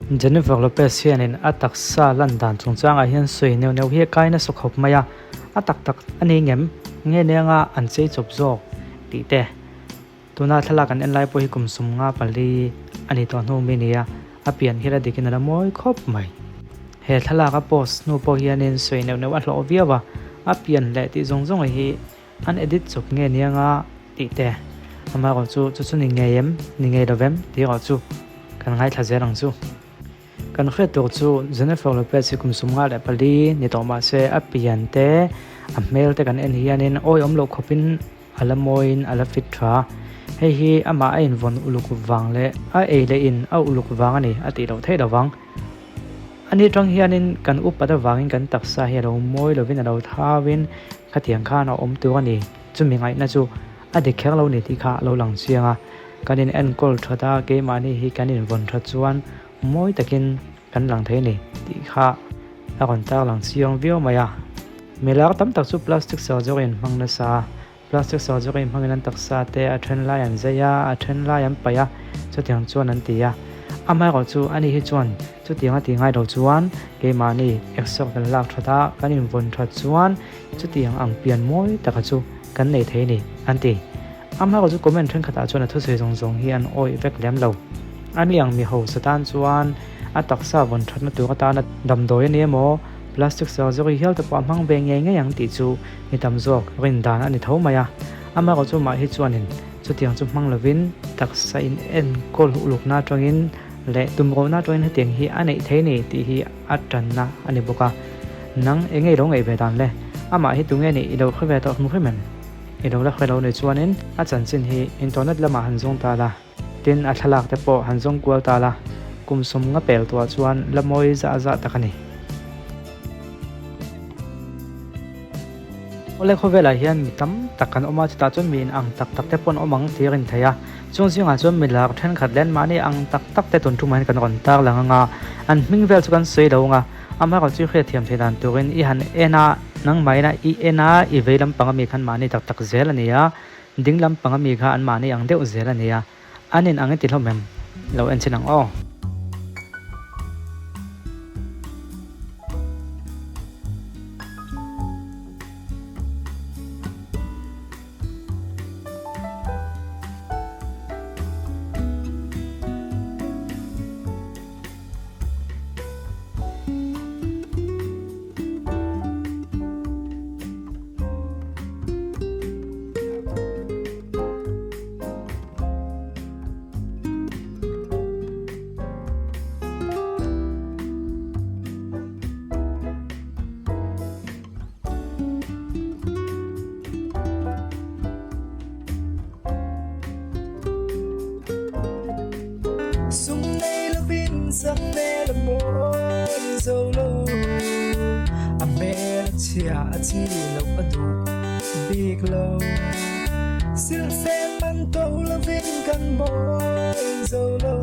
Jennifer Lopez hianin a taksa lan dan chungchangah hian sawi neuh neuh hi a kai nasa khawp mai a, a tak tak a ni ngem nge neng-a an chei chawp zawk tih te. Tuna thlalak an en lai pawh hi kum 54 a ni tawh hnu mi nia, a pian hi la dikin a la mawi khawp mai. He thlalak a post hnu pawh hianin sawi neuh neuh a hlawh viau a, a pian leh tih zawng zawng hi an edit chawp nge nianga tih te. Amaherawhchu chu chu ni ngei em, ni ngei lo vem tih erawh chu kan ngaithla zel ang chu. Kan hriat tur chu Jennifer Lopez hi kum 54 ni tawh mah se a pian te, a hmel te kan en hianin awihawm loh khawpin A la mawiin a la fit tha. Hei hi amah a invawn uluk vang leh a ei leh in a uluk vang a ni a tih loh theih lo vang. Ani tang hianin kan upat avangin kan taksa hi a lo mawi lovin a lo thauin khatiang khan a awm tur a ni. Chumi ngaihna chu a dik kher lo ni tih kha a lo lang chiang a. Kan in enkawl that a, keimahni hi kan invawn that chuan mawi takin kan lang thei a ni tih kha a rawn tar lang chiang viau mai a. Milar tam tak chu plastic surgery an hmang nasa a, plastic surgery hmangin an taksa te a then lai an zai a, a then lai an paih a, chutiang chuan an ti a. Amaherawh chu ani hi chuan chutiang a ti ngai lo chuan keimahni exer kan lak that a, kan invawn that chuan chutiang ang pian mawi taka chu kan nei thei a ni an ti. Amaherawh chu comment thenkhatah chuan a thusawi zawng zawng hi an awih vek lem lo. Ani ang mi hausa tan chuan a taksa vawn thatna tur atana damdawi a ni emaw, Plastic surgery hial te pawh a hmang ve ngei ngei ang tih chu mi tam zawk rin dan a ni tho mai a. Amaherawh chu mah hi chuanin chutiang chu hmang lovin taksa in enkawl ulukna atangin leh tumruhna atangin hetiang hi a neih thei ni tih hi a tanna a ni bawk a. Nang eng nge i lo ngaih ve dan le? Amah hi tunge nih i lo hre ve tawh hmu hrim em? I lo la hre lo ni chuanin a chanchin hi internet lamah han zawng ta la. Tin, a thlalak te pawh han zawng kual ta la, kum 50 pel tuah chuan la mawi zah zah tak a ni. Awle khawvelah hian mi tam tak kan awm a, chutah chuan mi inang tak tak te pawh an awm ang tih a rin theih a. Chung zingah chuan mi lar thenkhat leh anmahni ang tak tak te tun tumah hian kan rawn tar lang ang a, an hming vel chu kan sawi lo ang a, amaherawh chu hriatthiam theih dan turin i han en a, nangmahin a i en a, i vei lampang ami khan mahni tak tak zel a ni a. Ding lampang ami kha an mahni ang deuh zel a nia, an in ang i ti hlawm em? Lo en chin ang aw. Sum nei lovin sak hmel a mawi zo lo, a hmel a chhia a chi loh a duh bik lo. Silhfen man to lovin kan mawi zo lo.